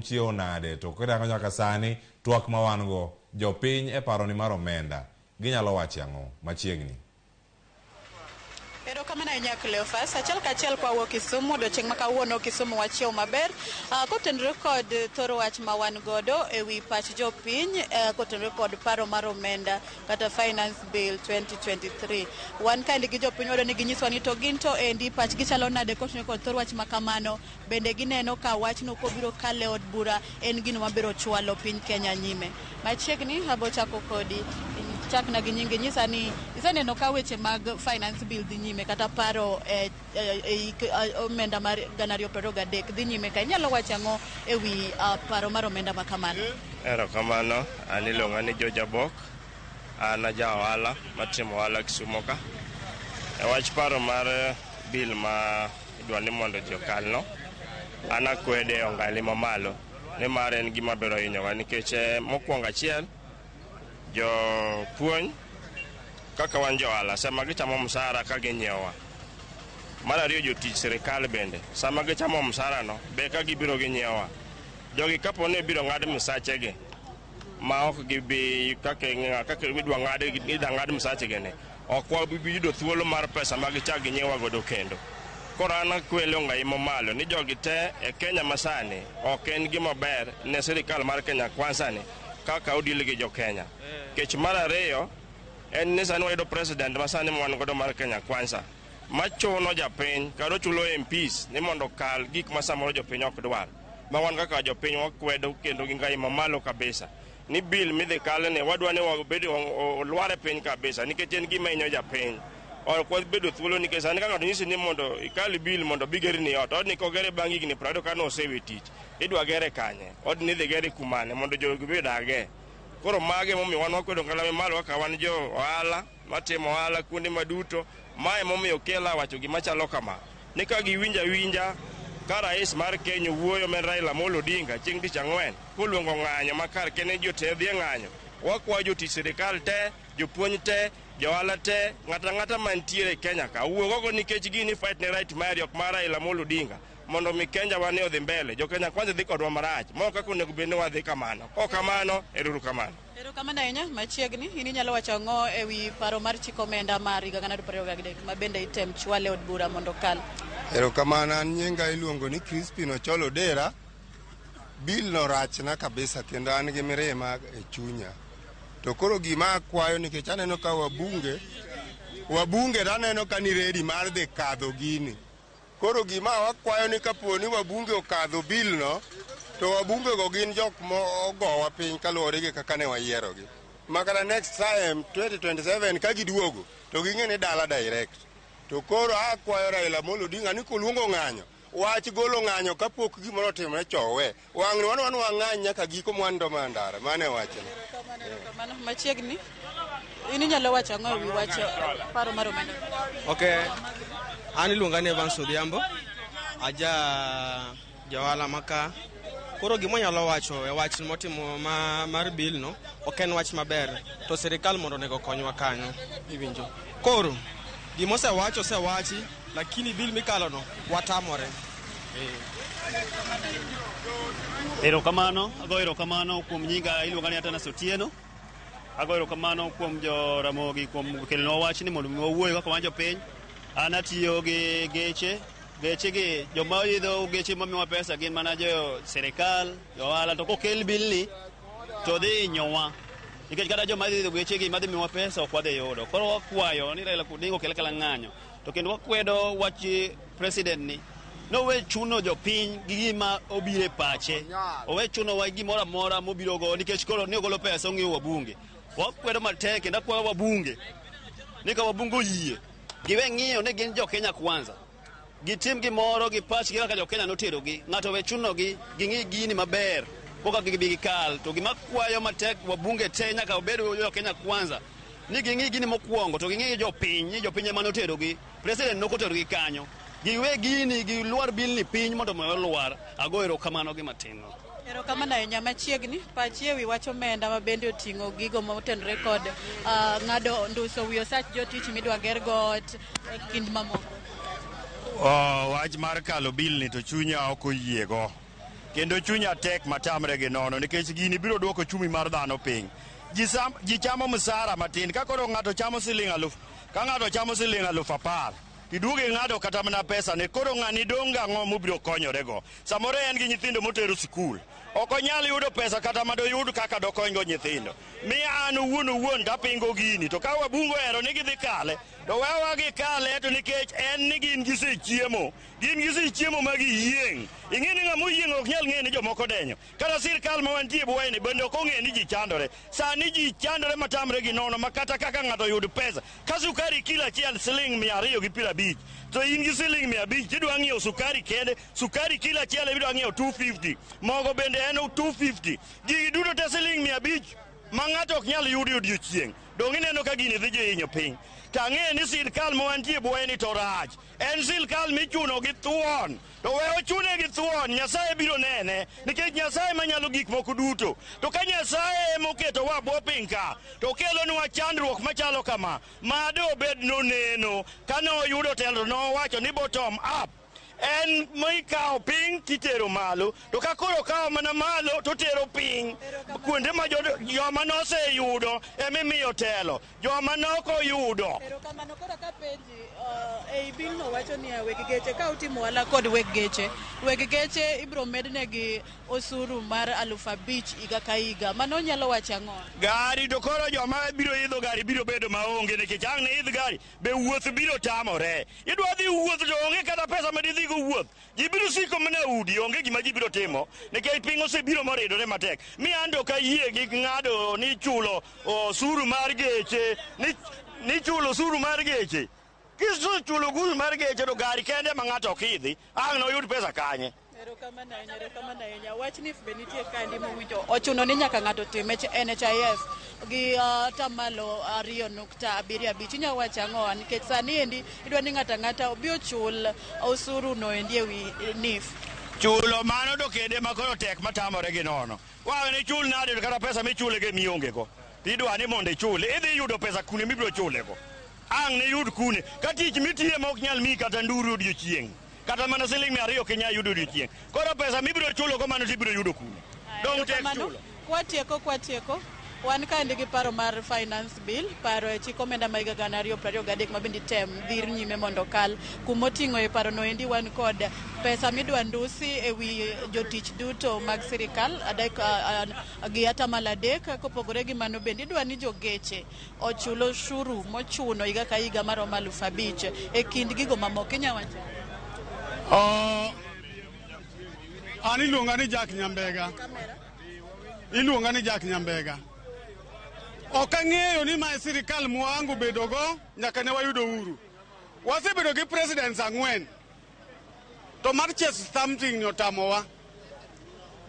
Chiewo nade to kirango nyaka sani twak ma wan go jopiny e paroni mar omenda ginyalo wacho ang'o machiegni. Erokamano ahinya Cleophas. Achiel kachiel kwa wuok Kisumu, odiochieng' ma kawuono Kisumu wachiew maber. Kotenore kod thoro wach ma wan godo e wi pach jopiny kotenore kod paro mar omenda kata Finance Bill 2023. Wan kaendi gi jopiny wayudo ni ginyiswa ni to gin to endi pachgi chalo nade kotenore kod thor wach ma kamano. Bende gineno ka wachno kobiro kalo e od bura en gino mabiro chwalo piny Kenya nyime. Machiegni abo chako kodi, chakna gi nyingi nyisa ni iseneno ka weche mag Finance Bill dhi nyime kata paro e, e, e omenda mar 2023 dhi nyime ka inyalo wacho ang'o e wi paro mar omenda ma kamano? Erokamano, an iluonga ni George Abok, an aja ohala matimo ohala Kisumo ka. E wach paro mar bill ma idwa ni mondo ji okalno, an akwede e ongali mamalo nimar en gima biro hinyowa nikech mokwongo achiel jopuonj kaka wan jo ohala sama gichamo msara ka ginyiewowa. Mar ariyo jotich sirikal bende sama gichamo msara no be ka gibiro ginyiewowa. Jogi kapo ni ibiro ng'ad misachegi ma ok gibi kaka idwa ng'ad idwa ng'ad misachegi ni ok wabi yudo thuolo mar pesa ma gichak ginyiewa godo kendo. Koro an akwelo ongai mamalo ni jogi te e Kenya masani ok en gima ber ne sirikal mar Kenya Kwanza ni kaka odil gi jo Kenya. Kech mar ariyo en ni sani wayudo president masani ma wan godo mar Kenya Kwanza machuno japiny kata ochulo MPs ni mondo okal gik ma samoro jopiny ok dwar. Ma wan kaka jopiny wakwedo kendo gi ngai mamalo kabisa ni bill midhi kalni wadwa ni wabed olwar e piny kabisa nikech en gima hinyo japiny. Ok wabedo thuolo nikech sani ka ng'ato nyisi ni mondo ikal bill mondo obi gerni ot, odni kogere bang' higni 20 ka nosewe tich, idwa gere kanye? Odni idhi gere kumane mondo jogi be odage? Koro mago emomiyo wan wakwedo ngala malo kaka wan jo ohala matimo ohala kuonde maduto. Mae emomiyo Kela wacho gima chalo kama ni ka giwinjo awinja ka rais mar Kenya owuoyo ma en Raila Amolo Odinga chieng' tich ang'wen koluongo ng'anyo ma kar kene jote dhi e ng'anyo, wakwayo jotich sirikal te, jopuonj te, johala te, ng'ato ang'ata mantiere e Kenya ka owuog oko nikech gini fight ne right mari ok mar Raila Amolo Odinga mondo mi Kenya wa ni odhi mbele. Jo Kenya kwanza dhi kodwa marach ma ok kaka onego bed ni wadhi kamano. Kok kamano, ero kamano. Erokamano ahinya. Machiegni, in inyalo wacho ang'o e wi paro mar chik omenda mar higa 2023 ma bende item chwal e od bura mondo okal? Erokamano, an nyinga iluongo ni Crispin Ocholo Odera. Bill no rachna kabisa kendo an gi mirima e chunya. To koro gima akwayo nikech aneno ka wabunge to aneno ka ni ready mar dhi kadho gini. Koro gima wakwayo ni kapo ni wabunge okadho bill no, to wabunge go gin jok mogowa piny kaluwore gi kaka ne wayierogi. Ma kata next time 2027 ka giduogo to ging'e ni dala direct. To koro akwayo Raila Amolo Odinga ni koluongo ng'anyo, wach golo ng'anyo kapok gimoro otimore chowe. Wang'ni wan wan wang'any nyaka giko mwando ma ndara. Mano e wachna. Erokamano. Machiegni, in inyalo wacho ang'o e wi wach paro mar omenda? Okay, an iluonga ni Evans Odhiambo, aja jaohala maka. Koro gima anyalo wacho e wach motimo ma, mar bill no ok en wach maber to sirikal mondo onego okonywa kanyo iwinjo. Koro gima osewach osewachi lakini bill mikalo no watamore. Erokamano, ago erokamano kuom nyinga iluonga ni Atanas Otieno. Ago erokamano kuom jo Ramogi kuom kelonwa wach ni mondo mi wawuoye kaka wan jopiny. An atiyo gi geche, geche gi joma oidho geche mamiyowa pesa gin mana jo sirikal, jo ohala to kokel bill ni to dhi hinyowa. Nikech kata joma dhi idho geche gi madhi miyowa pesa ok wadhi yudo. Koro wakwayo ni Raila Odinga okel kala ng'anyo. To kendo wakwedo wach president ni nowe chuno jopiny gi gima obiro e pache. Owe chunowa gimoro amora mobiro go nikech koro ni ogolo pesa ong'iyo wabunge. Wakwedo matek kendo akwayo wabunge ni ka wabunge oyie giwe ng'iyo ni gin jo Kenya kwanza. Gitim gimoro gi pachgi kaka jo Kenya noterogi. Ng'ato owe chunogi ging'i gini maber koka gibi gikal. To gima kwayo matek wabunge te nyaka obed jo Kenya kwanza ni ging'i gini mokwongo to ging'i jopiny ni jopiny ema noterogi. President nokoterogi kanyo. Giwe gini gilwar bill ni piny mondo mi olwar. Ago erokamano gi matin. Erokamano ahinya. Machiegni, pachi e wi wach omenda ma bende oting'o gigo motenore kod ng'ado nduso wi osach jotich midwa ger go ot e kind mamoko. Wach mar kalo bill ni to chunya ok oyiego. Kendo chunya tek matamre gi nono nikech gini biro duoko chumi mar dhano piny. Ji chamo msara matin ka koro ng'ato chamo siling aluf ka ng'ato chamo siling 10,000 tiduogo ing'ado kata mana pesa ne koro ng'ani dong' gang'o mobiro konyorego. Samoro en gi nyithindo motero sikul. Ok onyal yudo pesa kata madoyud kaka dokonygo nyithindo. Miya an owuon owuon tapingo gini to ka wabunge ohero ni gidhi kale to wewa gikale to nikech en ni gin gisechiemo. Gin gisechiemo ma giyieng'. Ing'e ni ng'ama oyieng' ok nyal ng'eyo ni jomoko denyo. Kata sirkal ma wantie e bwoye ni bende ok ong'eyo ni ji chandore. Sani ji chandore matamre gi nono ma kata kaka ng'ato yud pesa. Ka sukari kilo achiel siling 250 to in gi siling 500 tidwa ng'iewo sukari kende, sukari kilo achiel idwa ng'iewo 250, mogo bende en 250. Gigi duto te siling 500 ma ng'ato ok nyal yudo e odiochieng'. Dong' ineno ka gini dhi hinyo piny. To ang'eyo ni sirkal ma wantie e bwoye ni to rach. En sirkal michuno gi thuon. To we ochune gi thuon, Nyasaye biro nene, nikech Nyasaye manyalo gik moko duto. To ka Nyasaye emoketowa bwo piny ka, to okelonwa chandruok machalo kama, mado obed noneno. Kane oyudo telo to nowacho ni bottom up. En mikawo piny titero malo, to ka koro okawo mana malo to tero piny. Kuonde ma joma noseyudo emimiyo telo, joma nokoyudo. Erokamano. Koro kapenji, ei bill no wacho niya weg geche ka utimo ohala kod weg geche, weg geche ibiro mednegi osuru mar 5,000 higa ka higa. Mano nyalo wacho ang'o? Gari to koro joma biro idho gari biro bedo maonge nikech ang' ne idh gari be wuoth biro tamore. Idwa dhi wuoth to onge kata pesa ma didhigo wuoth. Ji biro siko mana e udi, onge gima ji biro timo nikech piny osebiro moridore matek. Mi an to ok ayie gi ng'ado ni chulo osuru mar geche, ni chulo osuru mar geche. Kisechulo osuru mar geche to gari kende ma ng'ato ok idhi, ang' noyud pesa kanye? Erokamano ahinya, erokamano ahinya. Wach NHIF be nitie kandi mowinjo ochuno ni nyaka ng'ato tim NHIF gi 2.75%. Inyalo wacho ang'o? Nikech sani endi idwa ni ng'ato ang'ata obi ochul osuru no endi ewi NHIF. Chulo mano to kende ma koro tek matamore gi nono. Wang' ni chul nade to kata pesa michule go mionge go. Tidwa ni mondo ichule, idhi yudo pesa kune mibiro chule go. Ang' ne yud kune. Ka tich mitiye ma ok nyal miyi kata nduru odiochieng'. Kata mana siling 200 ok inyal yudo odiochieng'. Koro pesa mibiro chulo go mano tibiro yudo kune. Dong' tek chulo. Kwatieko, wan kaendi gi paro mar finance bill, paro e chik omenda ma higa 2023 ma bende tem dhir nyime mondo okal. Kumoting'o e paro no endi wan kod pesa midwa ndusi e wi jotich duto mag sirikal adek gi 3% kopogore gi mano bende idwa ni jogeche ochul osuru mochuno higa ka higa maromo 5,000 e kind gigo mamoko. Inya wacho? An iluonga ni Jack Nyambega. Iluonga ni Jack Nyambega. Ok ang'eyo ni mae sirikal mwango bedogo nyaka ne wayudo uhuru. Wasebedo gi presidents 4. To mar chase something ni otamowa.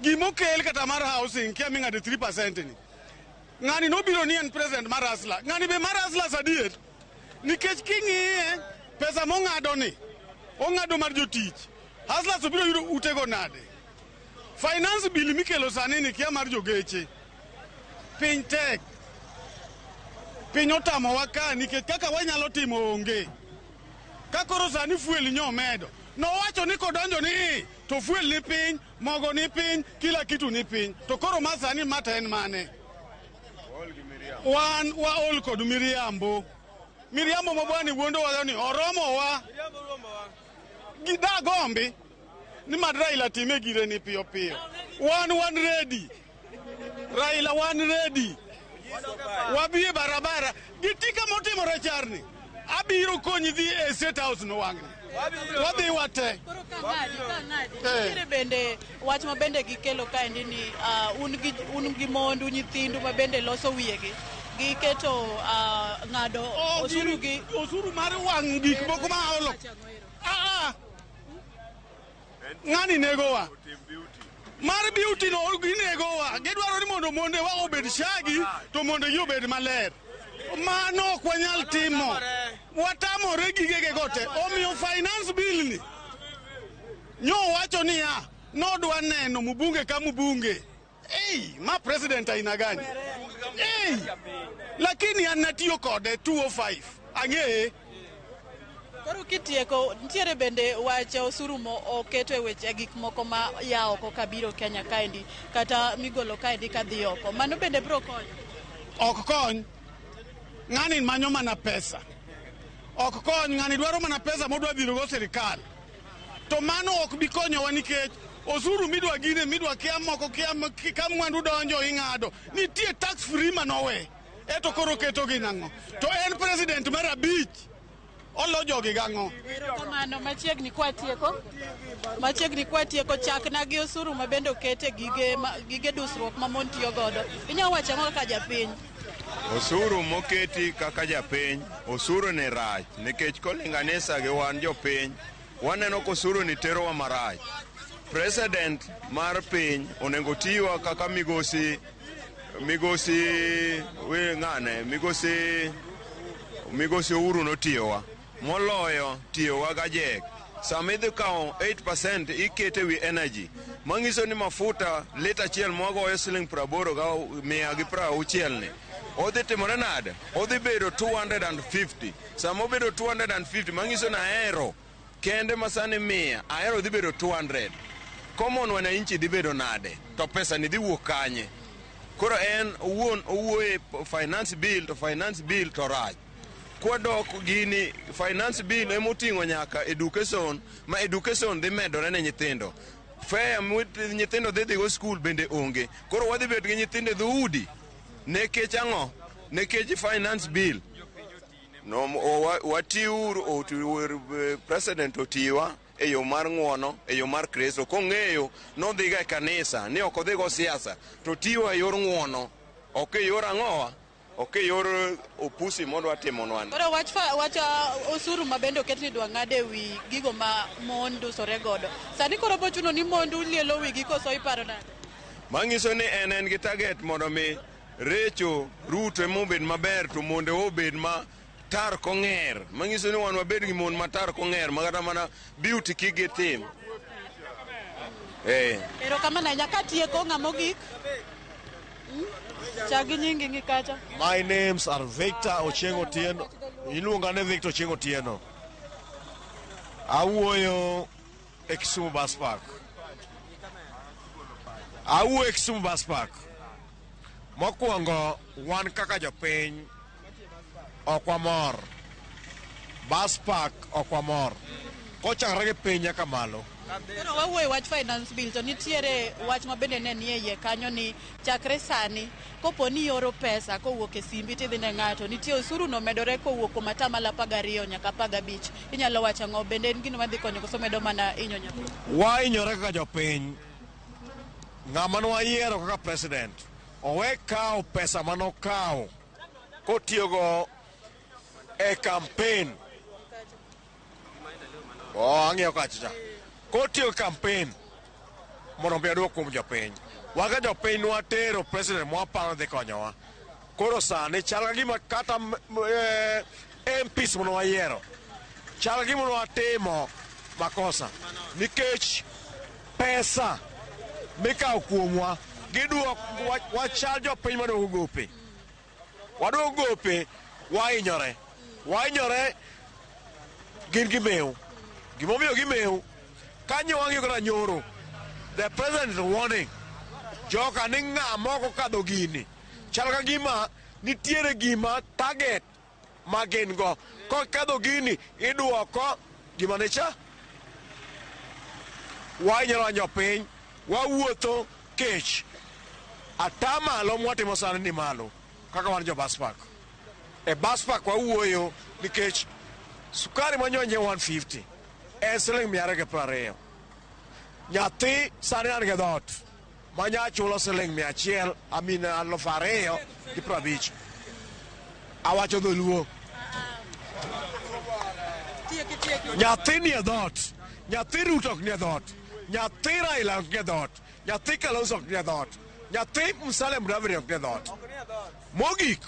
Gimokel kata mar housing kia ming'ado 3% ni. Ng'ani nobiro ni en president mar Hustler. Ng'ani be mar Hustlers adier. Nikech king'iye pesa mong'ado ni, ong'ado mar jotich. Hustlers obiro yudo utego nade? Finance bill mikelo sani ni kia mar jogeche. Piny tek. Piny otamowa ka nikech kaka wanyalo timo onge. Ka koro sani fuel nyomedo. Nowacho ni kodonjo ni to fuel ni piny, mogo ni piny, kila kitu ni piny. To koro ma sani mata en mane? Wan waol kod miriambo. Miriambo ma bwani wuondowa ni oromowa. Gidagombi ni mad Raila time gire ni piyo piyo. Wan ready. Raila wan ready. Wabi e barabara. Gitika motimore charni. Abiro konyi dhi e State House no wang'ni. Wadhi wate. Koro ka ng'adi. Nitiere bende wach ma bende gikelo kaendi ni un gi mondu nyithindu ma bende loso wiyegi. Giketo ng'ado osuru gi osuru mar wang' gik moko ma olo. Ng'ani negowa. Mar beauty no ginegowa. Gidwaro ni mondo mondewa obed shagi to mondo gi obed maler. Mano ok wanyal timo. Watamore gigege go te. Omiyo finance bill ni nyo wacho niya nodwa neno mbunge ka mbunge. Ei, ma president aina gani? Ei, lakini an natiyo kode 205. Ang'eye. Koro kitieko, nitiere bende wach osuru mo oketo e weche gik moko ma ya oko kabiro Kenya kaendi, kata migolo kaendi kadhi oko. Mano bende biro konyo? Ok kony. Ng'ani manyo mana pesa. Ok kony, ng'ani dwaro mana pesa modwa dhirogo sirikal. To mano ok bi konyowa nikech osuru midwa gine midwa kia moko kia ka mwandu donjo ing'ado. Nitie tax free manowe. Eto koro keto gi nang'o? To en president mar 5. Olo jogi gang'o? Erokamano. Machiegni kwatieko, chakna gi osuru ma bende okete gige dusruok ma mon tiyo godo. Inyalo wacho ang'o kaka japiny? Osuru moketi kaka japiny, osuru ni rach nikech kolinganisa gi wan jopiny, waneno ka osuru ni terowa marach. President mar piny onego tiwa kaka migosi we ng'ane migosi Uhuru notiyowa moloyo tiyowa gajek. Sama idhi kawo 8% ikete wi energy, manyiso ni mafuta lita achiel mwagoyo siling 80 ga 160 ni odhi timore nade? Odhi bedo 250. Sama obedo 250, manyiso ni ahero kende masani 100 ahero dhi bedo 200. Common wananchi dhi bedo nade? To pesa ni dhi wuok kanye? Koro en owuon owuoye finance bill, to finance bill to rach. Kwadok gini, finance bill emoting'o nyaka education, ma education dhi medore ne nyithindo. Fare nyithindo dhi dhigo skul bende onge. Koro wadhi bet gi nyithindo e dhoudi. Nekech ang'o? Nekech finance bill. No, watiuru, president otiwa e yo mar ng'uono, e yo mar Kristo. Kong'eyo nodhiga e kanisa, ni ok odhigo siasa, to tiwa e yor ng'uono, ok e yor ang'owa, ok e yor opusi modwa timonwa. Koro wach osuru ma bende oket ni dwa ng'ad e wi gigo ma mon dusore godo. Sani koro bochuno ni mondu lielo wigi, koso iparo nade? Manyiso ni en gi target mondo mi Recho Ruto ema obed maber to monde obed ma tar kong'er. Manyiso ni wan wabed gi mon matar kong'er ma kata mana beauty kik gitim. Eh. Erokamano ahinya. Katieko, ng'ama ogik? Chak gi nyingi ng'i kacha. My names are Victor Ochieng Otieno. Iluonga ni Victor Ochieng Otieno. Awuoyo e Kisumu Bus Park. Awuoyo e Kisumu Bus Park. Mokwongo, wan kaka jopiny ok wamor. Bus park ok wamor. Kochakore gi piny nyaka malo. Koro wawuoyo wach finance bill, to nitiere wach ma bende ne nie iye kanyo ni chakre sani kopo ni ioro pesa kowuok e simbi tidhi ne ng'ato, nitie osuru no medore kowuok kuom 12% nyaka 15. Inyalo wacho ang'o? Bende en gino madhi konyo koso medo mana hinyo nyathi? Wahinyore kaka jopiny. Ng'ama nwayiero kaka president owe kawo pesa manokawo kotiyogo e campaign. Oh, ang'iyo kacha cha. Kotiyo e campaign mondo mi oduok kuom jopiny. Wan ka jopiny nwatero president mwaparo dhi konyowa. Koro sani chal ka gima kata MPs mane wayiero chal ka gima nwatimo makosa nikech pesa mikawo kuomwa giduok wachal jopiny maduoko gope. Waduoko gope, wahinyore. Wahinyore, gin gimew. Gimomiyo gimew, kanyo wang'iyo kata nyoro, the president is warning joka ni ng'ama ok okadho gini chal ka gima nitiere gima target ma gin go. Kokadho gini, iduoko gima ne cha. Wahinyore wan jopiny, wawuotho kech. Atamalo mwatimo sani ni malo kaka wan jo bus park. E bus park wawuoyo nikech sukari manyonye 150 en siling 220. Nyathi sani an gi dhoot manya chulo siling 100, amin 2050. Awacho dholuo. Nyathi nie dhoot. Nyathi Ruto ok nie dhoot. Nyathi Raila ok nie dhoot. Nyathi Kalonzo ok nie dhoot. Nyathi Musalia Mudavadi ok nie dhoot. Mogik,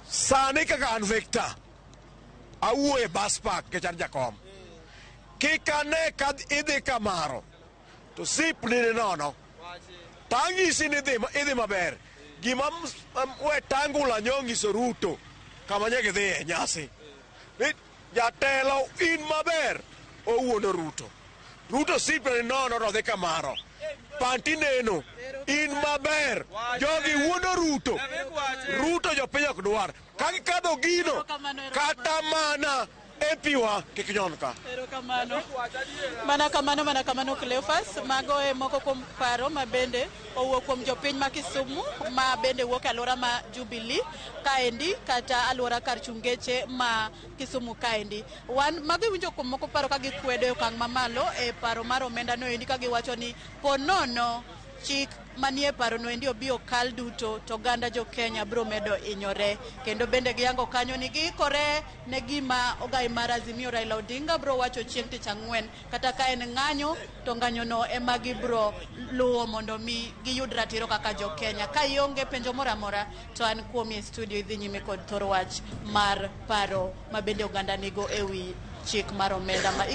sani kaka an Victor, awuoyo e bus park nikech an jakom. Kik ane ka idhi kamaro to sip ni nono. Tang'isi ni idhi maber. Gima Wetangula nyonyiso Ruto kama nye gidhiye nyasi. Ni Jatelo in maber owuondo Ruto. Ruto sipre nono to dhi kamaro. Panti neno in maber. Jogi wuondo Ruto. Ruto jopiny ok dwar. Ka gikadho gino kata mana MP wa kik nyon ka. Erokamano. Mana kamano, mana kamano Cleophas. Mago e moko kuom paro ma bende owuok kuom jopiny ma Kisumu ma bende wuok e alwora ma Jubilee kaendi kata alwora kar chung' geche ma Kisumu kaendi. Wan mago iwinjo kuom moko paro ka gikwedo e okang' mamalo e paro mar omenda no endi ka giwacho ni po nono chik manie paro no endi obi okal duto to oganda jo Kenya biro medo hinyore. Kendo bende giyango kanyo ni giikore ne gima ogai mar Azimio Raila Odinga biro wacho chieng' tich ang'wen kata ka en ng'anyo to ng'anyono ema gibiro luwo mondo mi giyud ratiro kaka jo Kenya. Ka ionge penjo moro amora to an kuomi e studio idhi nyime kod thor wach mar paro ma bende oganda nigo ewi chik mar omenda ma